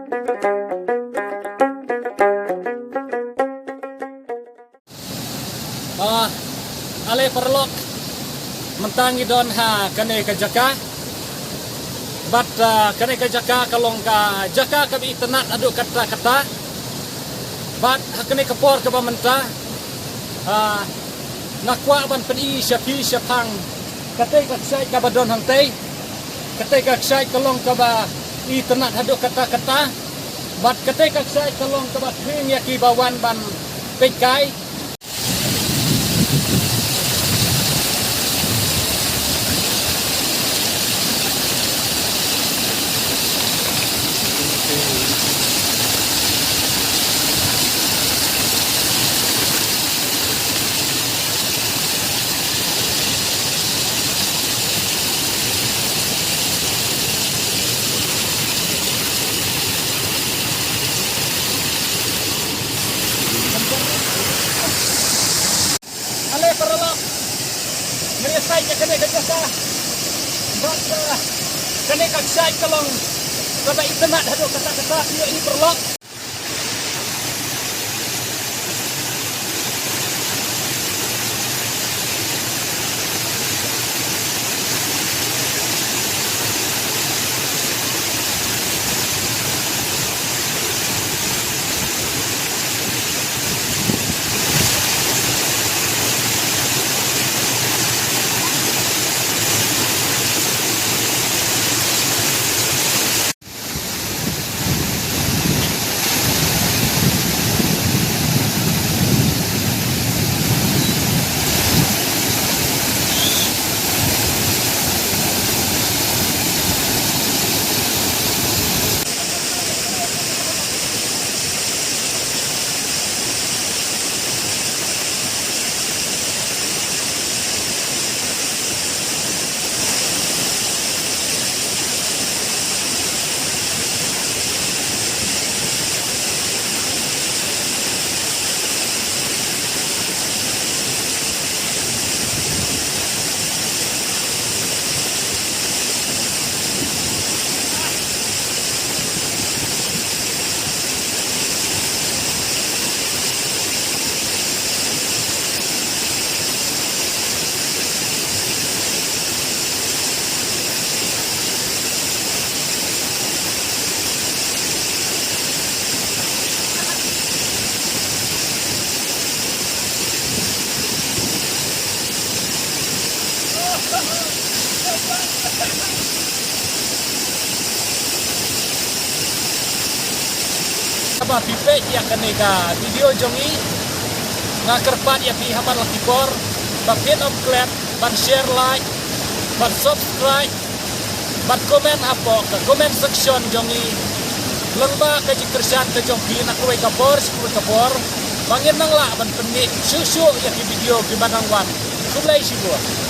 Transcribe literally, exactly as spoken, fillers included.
Ah, ale paralok, mynta ngi don ha kane ka jaka. Bad, ah, kane ka jaka ka long ka jaka kaba itynnad haduh katta katta. Bad ha kane ka por kaba mynta, ah, nga kwah ban pyni sha phi shaphang katei ka kshaid kaba don hangtei. Katei ka kshaid ka long kaba itynnad haduh katta katta. Bad katei ka kshaid ka long kaba khring ïa kiba wan ban peit kai. Ale paralok, ngi ïa sait ïa kane ka jaka. Bad, eh, kane ka kshaid ka long kaba itynnad haduh katta katta, ïa i paralok. Haba phi peit ïa kane ka video jong ngi, nga kyrpad ïa phi ha man la ki por ba phin ym klet ban share, like, ban subscribe, ban comment hapoh ka comment section jong ngi. Lyngba ka jingkyrshan ka jong phi na kawei ka por sha kawei ka por, ba ngin nang lah ban pynmih shuh shuh ïa ki video kiba nang wan. Khublei shibun.